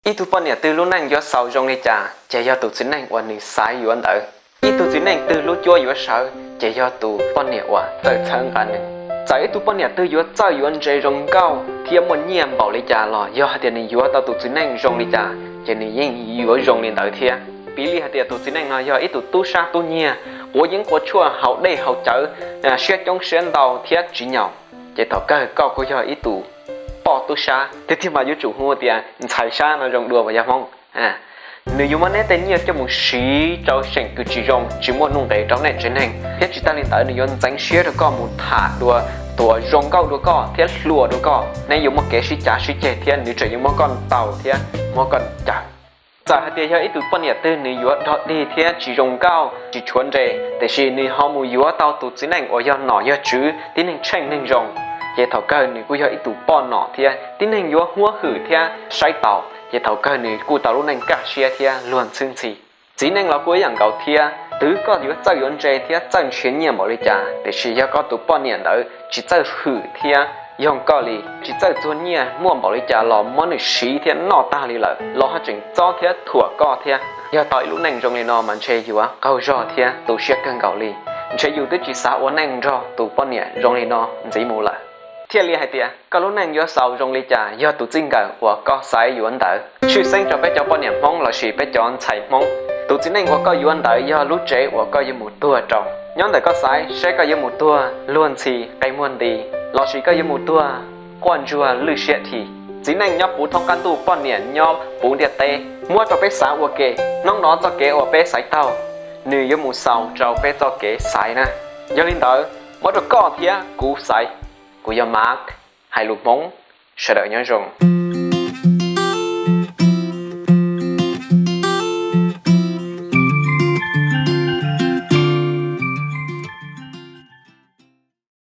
Ib tug poj niam twg lub neej yuav xaus zoo li cas ces yog tus txiv neej uas nws xaiv yuav ntawd. Ib tug txiv neej twg lub cuab yuav sawv ces yog tus poj niam uas txawj txhawb nqa nws. Txawm ib tug poj niam twg yuav txawj yuav ntse zoo nkauj thiab muaj nyiaj npaum li cas los yog hais tias nws yuav tau tus txiv neej zoo li cas ces nws yeej yuav zoo li ntawd thiab. Piv li hais tias tus txiv neej no yog ib tug tub sab tub nyiag, quav yeeb quav tshuaj, haus dej haus cawv, siab coob siab ntau thiab tsis nyaum, ces thaum kawg koj kuj yog ib tus poj tub sab, tiag tiag mas yuav tsum hu tias ntxhais sab no zoo dua uas yog Hmoob. Nws yuav muab neb tej nyiaj coj mus siv rau seem kws tsis zoo, tsis muaj nuj nqes rau nej tsev neeg, thiab tsis tag li ntawd nws yuav ntxeev siab rau koj mus tham dua tus zoo nkauj dua koj thiab hluas dua koj. Neb yuav muaj kev sib cav sib ceg thiab nws tseem yuav muab koj ntaus thiab muab koj cawm. Txawm hais tias yog ib tug poj niam twg nws yuav dog dig thiab tsis zoo nkauj tsis tshuav nres, tiam sis nws ho mus yuav tau tus txiv neej uas yog nom yog tswv, tib neeg tsheej neeg zoo, ces thaum kawg nws kuj yog ib tug poj nom thiab tib neeg yuav huab hwm thiab saib taus, ces thaum kawg nws kuj tau lub neej kaj siab thiab luag ntxhi ntxhi. Txiv neej los kuj ib yam nkaus thiab, twb koj yuav txawj yuav ntse thiab txawj nrhiav nyiaj npaum li cas, tiam sis yog koj tus poj niam ntawd tsis txawj hwm thiab yoog koj li, tsis txawj txuag nyiaj, muaj npaum li cas los muab nws siv thiab noj tag li lawm los ho tseem txob thiab thuam koj thiab, yog tau ib lub neej zoo li no mas ntshe yuav qaug zog thiab tu siab kawg nkaus li. Ntshe yus twb tsis xav ua neej nrog tus poj niam zoo li no ntxiv mus lawm. Thiaj li hais tias koj lub neej yuav xaus zoo li cas yog tus txij nkawm uas koj xaiv yuav ntawd. Tshwj xeeb rau peb cov poj niam Hmoob lossis peb cov ntxhais Hmoob, tus txiv neej uas koj yuav ntawd yog lub tsev uas koj yuav mus tuag rau. Nyob ntawm koj xaiv seb koj yuav mus tuag luag ntxhi qe muag nti, lossis koj yuav mus tuag quaj ntsuag lwj siab dhi. Txiv neej nyob puv thoob qab ntuj, poj niam nyob puv ntiaj teb. Muab rau peb xav ua ke, hnub no txoj kev uas peb xaiv taug, nws yuav mus xaus rau peb txoj kev xaiv na. Yog li ntawd, muab rau koj thiab kuv xaiv. Kuv yog Mark, hais lus Hmoob, sawv daws nyob zoo.